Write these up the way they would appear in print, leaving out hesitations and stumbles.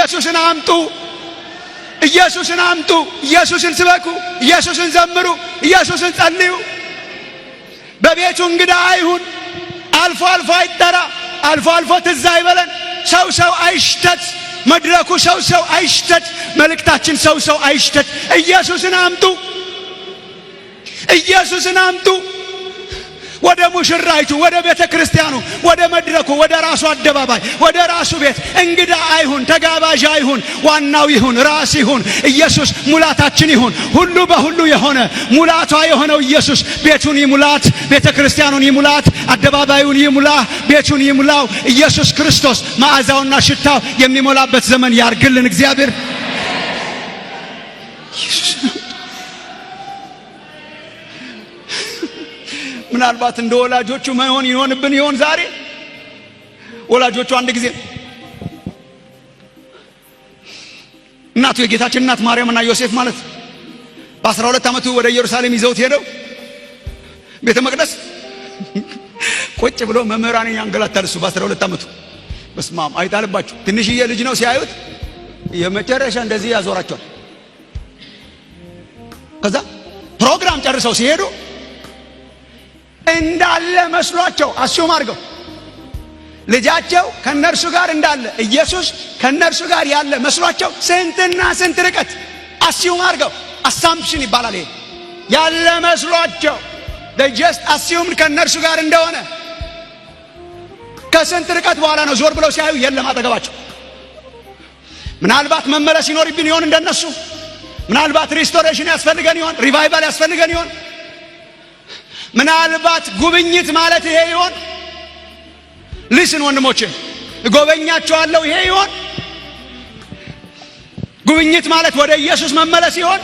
ኢየሱስን አምጡ፣ ኢየሱስን አምጡ፣ ኢየሱስን ስበኩ፣ ኢየሱስን ዘምሩ፣ ኢየሱስን ጸልዩ። በቤቱ እንግዳ አይሁን። አልፎ አልፎ አይጠራ፣ አልፎ አልፎ ትዝ አይበለን። ሰው ሰው አይሽተት፣ መድረኩ ሰው ሰው አይሽተት፣ መልእክታችን ሰው ሰው አይሽተት። ኢየሱስን አምጡ፣ ኢየሱስን አምጡ። ወደ ሙሽራይቱ፣ ወደ ቤተ ክርስቲያኑ፣ ወደ መድረኩ፣ ወደ ራሱ አደባባይ፣ ወደ ራሱ ቤት እንግዳ አይሁን፣ ተጋባዥ አይሁን፣ ዋናው ይሁን፣ ራስ ይሁን። ኢየሱስ ሙላታችን ይሁን። ሁሉ በሁሉ የሆነ ሙላቷ የሆነው ኢየሱስ ቤቱን ይሙላት፣ ቤተ ክርስቲያኑን ይሙላት፣ አደባባዩን ይሙላ፣ ቤቱን ይሙላው። ኢየሱስ ክርስቶስ መዓዛውና ሽታው የሚሞላበት ዘመን ያርግልን እግዚአብሔር። ምናልባት እንደ ወላጆቹ መሆን ይሆንብን ይሆን ዛሬ? ወላጆቹ አንድ ጊዜ እናቱ የጌታችን እናት ማርያምና ዮሴፍ ማለት በ12 ዓመቱ ወደ ኢየሩሳሌም ይዘውት ሄደው ቤተ መቅደስ ቁጭ ብሎ መምህራንን ያንገላታል። እሱ በ12 ዓመቱ፣ በስመ አብ አይጣልባችሁ። ትንሽዬ ልጅ ነው። ሲያዩት የመጨረሻ እንደዚህ ያዞራቸዋል። ከዛ ፕሮግራም ጨርሰው ሲሄዱ እንዳለ መስሏቸው assume አድርገው ልጃቸው ከነርሱ ጋር እንዳለ፣ ኢየሱስ ከነርሱ ጋር ያለ መስሏቸው ስንትና ስንት ርቀት assume አድርገው፣ assumption ይባላል ይሄ፣ ያለ መስሏቸው just assume ከነርሱ ጋር እንደሆነ ከስንት ርቀት በኋላ ነው ዞር ብለው ሲያዩ የለም አጠገባቸው። ምናልባት መመለስ ይኖርብን ይሆን እንደነሱ? ምናልባት restoration ያስፈልገን ይሆን? Revival ያስፈልገን ይሆን? ምናልባት ጉብኝት ማለት ይሄ ይሆን? Listen ወንድሞቼ፣ እጎበኛቸዋለሁ ይሄ ይሆን? ጉብኝት ማለት ወደ ኢየሱስ መመለስ ይሆን?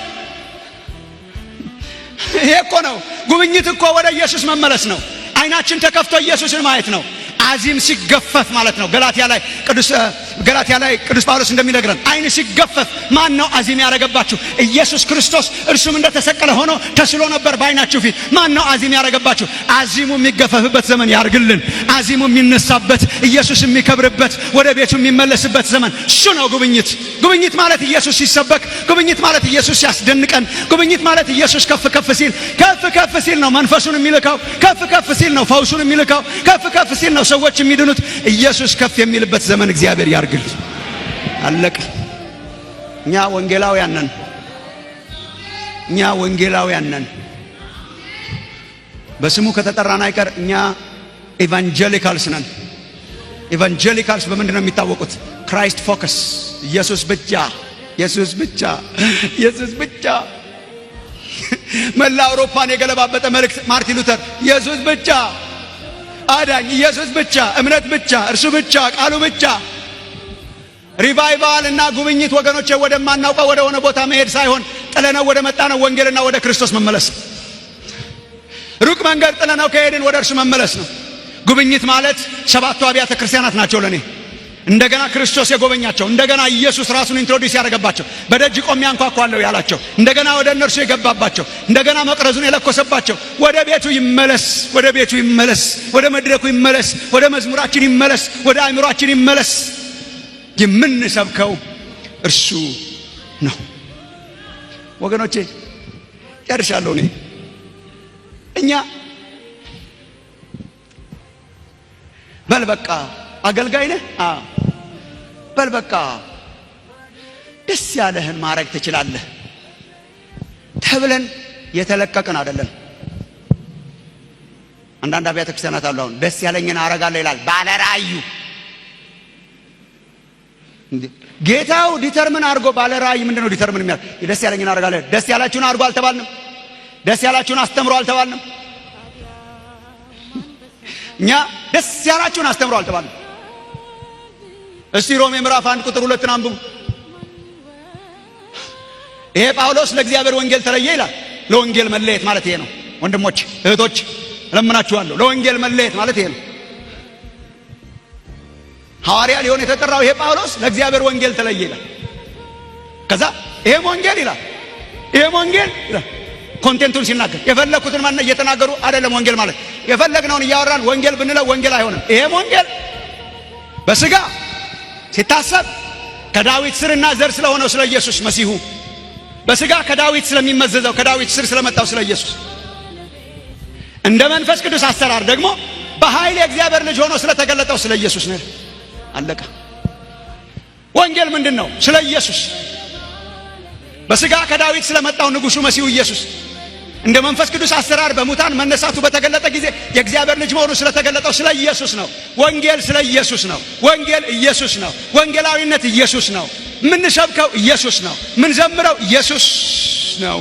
ይሄ እኮ ነው ጉብኝት እኮ፣ ወደ ኢየሱስ መመለስ ነው። አይናችን ተከፍቶ ኢየሱስን ማየት ነው። አዚም ሲገፈፍ ማለት ነው። ገላትያ ላይ ቅዱስ ጳውሎስ እንደሚነግረን አይን ሲገፈፍ ማን ነው አዚም ያረገባችሁ? ኢየሱስ ክርስቶስ፣ እርሱም እንደተሰቀለ ሆኖ ተስሎ ነበር በአይናችሁ ፊት። ማን ነው አዚም ያረገባችሁ? አዚሙ የሚገፈፍበት ዘመን ያርግልን። አዚሙ የሚነሳበት፣ ኢየሱስ የሚከብርበት፣ ወደ ቤቱ የሚመለስበት ዘመን፣ እሱ ነው ጉብኝት። ጉብኝት ማለት ኢየሱስ ሲሰበክ፣ ጉብኝት ማለት ኢየሱስ ሲያስደንቀን፣ ጉብኝት ማለት ኢየሱስ ከፍ ከፍ ሲል፣ ከፍ ከፍ ሲል ነው መንፈሱን የሚልከው። ከፍ ከፍ ሲል ነው ፈውሱን የሚልከው። ከፍ ከፍ ሲል ነው ሰዎች የሚድኑት። ኢየሱስ ከፍ የሚልበት ዘመን እግዚአብሔር ያርግልን። አለቀ። እኛ ወንጌላውያን ነን። እኛ ወንጌላውያን ነን። በስሙ ከተጠራን አይቀር እኛ evangelicals ነን። Evangelicals በምንድን ነው የሚታወቁት? Christ focus፣ ኢየሱስ ብቻ፣ ኢየሱስ ብቻ፣ ኢየሱስ ብቻ። መላ አውሮፓን የገለባበጠ መልእክት ማርቲን ሉተር፣ ኢየሱስ ብቻ አዳኝ፣ ኢየሱስ ብቻ፣ እምነት ብቻ፣ እርሱ ብቻ፣ ቃሉ ብቻ። Revival እና ጉብኝት ወገኖቼ ወደማናውቀው ወደ ሆነ ቦታ መሄድ ሳይሆን ጥለነው ወደ መጣነው ወንጌልና ወደ ክርስቶስ መመለስ፣ ሩቅ መንገድ ጥለነው ከሄድን ወደ እርሱ መመለስ ነው። ጉብኝት ማለት ሰባቱ አብያተ ክርስቲያናት ናቸው ለእኔ። እንደገና ክርስቶስ የጎበኛቸው፣ እንደገና ኢየሱስ ራሱን introduce ያደረገባቸው፣ በደጅ ቆሜ አንኳኳለሁ ያላቸው፣ እንደገና ወደ እነርሱ የገባባቸው፣ እንደገና መቅረዙን የለኮሰባቸው፣ ወደ ቤቱ ይመለስ፣ ወደ ቤቱ ይመለስ፣ ወደ መድረኩ ይመለስ፣ ወደ መዝሙራችን ይመለስ፣ ወደ አእምሯችን ይመለስ። የምንሰብከው እርሱ ነው። ወገኖቼ፣ ጨርሻለሁ። እኔ እኛ በል በቃ አገልጋይ ነህ፣ በል በቃ ደስ ያለህን ማድረግ ትችላለህ ተብለን የተለቀቅን አይደለም። አንዳንድ አብያተ ክርስቲያናት አሉ። አሁን ደስ ያለኝን አረጋለሁ ይላል ባለ ራእዩ። ጌታው determine አድርጎ ባለ ራእይ ምንድን ነው determine የሚያደርግ? ደስ ያለኝን አረጋለሁ። ደስ ያላችሁን አድርጎ አልተባልንም። ደስ ያላችሁን አስተምሮ አልተባልንም። እኛ ደስ ያላችሁን አስተምሮ አልተባልንም። እስቲ ሮሜ ምዕራፍ 1 ቁጥር 2ን አንብቡ። ይሄ ጳውሎስ ለእግዚአብሔር ወንጌል ተለየ ይላል። ለወንጌል መለየት ማለት ይሄ ነው። ወንድሞች እህቶች፣ እለምናችኋለሁ። ለወንጌል መለየት ማለት ይሄ ነው። ሐዋርያ ሊሆን የተጠራው ይሄ ጳውሎስ ለእግዚአብሔር ወንጌል ተለየ ይላል። ከዛ ይሄም ወንጌል ይላል፣ ይሄም ወንጌል ይላል። Content ኡን ሲናገር የፈለግኩትን ማን እየተናገሩ አይደለም። ወንጌል ማለት የፈለግነውን እያወራን ወንጌል ብንለው ወንጌል አይሆንም። ይሄም ወንጌል በስጋ ሲታሰብ ከዳዊት ስርና ዘር ስለሆነው ስለ ኢየሱስ መሲሁ፣ በስጋ ከዳዊት ስለሚመዘዘው፣ ከዳዊት ስር ስለመጣው ስለ ኢየሱስ፣ እንደ መንፈስ ቅዱስ አሰራር ደግሞ በኃይል የእግዚአብሔር ልጅ ሆኖ ስለተገለጠው ስለ ኢየሱስ ነው። አለቀ። ወንጌል ምንድን ነው? ስለ ኢየሱስ፣ በስጋ ከዳዊት ስለመጣው ንጉሡ መሲሁ ኢየሱስ፣ እንደ መንፈስ ቅዱስ አሰራር በሙታን መነሳቱ በተገለጠ ጊዜ የእግዚአብሔር ልጅ መሆኑ ስለተገለጠው ስለ ኢየሱስ ነው። ወንጌል ስለ ኢየሱስ ነው። ወንጌል ኢየሱስ ነው። ወንጌላዊነት ኢየሱስ ነው። የምንሰብከው ኢየሱስ ነው። ምንዘምረው ኢየሱስ ነው።